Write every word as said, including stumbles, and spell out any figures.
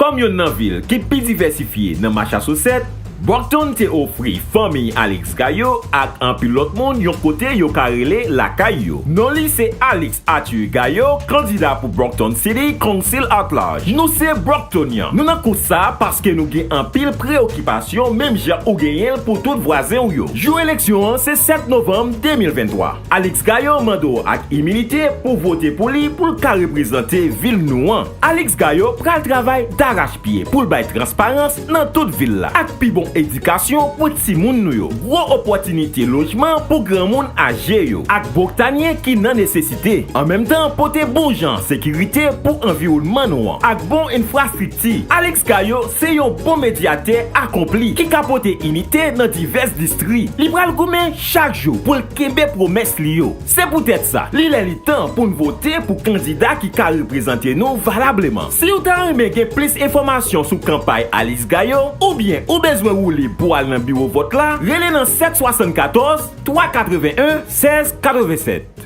Kòm youn nan vil ki pi divèsifye nan Massachusetts, Brockton te ofri fanmi Alex Gaillot ak anpil lòt moun yon kote yo ka rele lakay yo. Non li se Alex Arthur Gaillot, kandida pou Brockton City Council at Large. Nou se Brocktonyan. Nou nan kous sa a paske nou gen anpil preyokipasyon menm jan ou genyen l pou tout vwazen w yo. Jou eleksyon an se sèt novanm de mil venntwa. Alex Gaillot mande w ak imilite pou w vote pou li pou l ka reprezante vil nou an. Alex Gaillot pral travay darachpye pou l bay transparans nan tout vil la ak pi bon edikasyon pou timoun nou yo, gwo opòtinite lojman pou granmoun aje yo ak Broktanyen ki nan nesesite. An menm tan, pote bon jan sekirite pou anviwònman nou an ak bon enfrastrikti. Alex Gaillot se yon bon medyatè akonpli ki ka pote inite nan divès distri. Li pral goumen chak jou pou l kenbe pwomès li yo. Se poutèt sa, li lè li tan pou n vote pou kandida ki ka reprezante nou valableman. Si w ta renmen gen plis enfòmasyon sou kanpay Alex Gaillot, oubyen ou bezwen woule pou al nan biwo vòt la, rele nan sèt swasannkatòz, twa katreven en, sèz katreven sèt.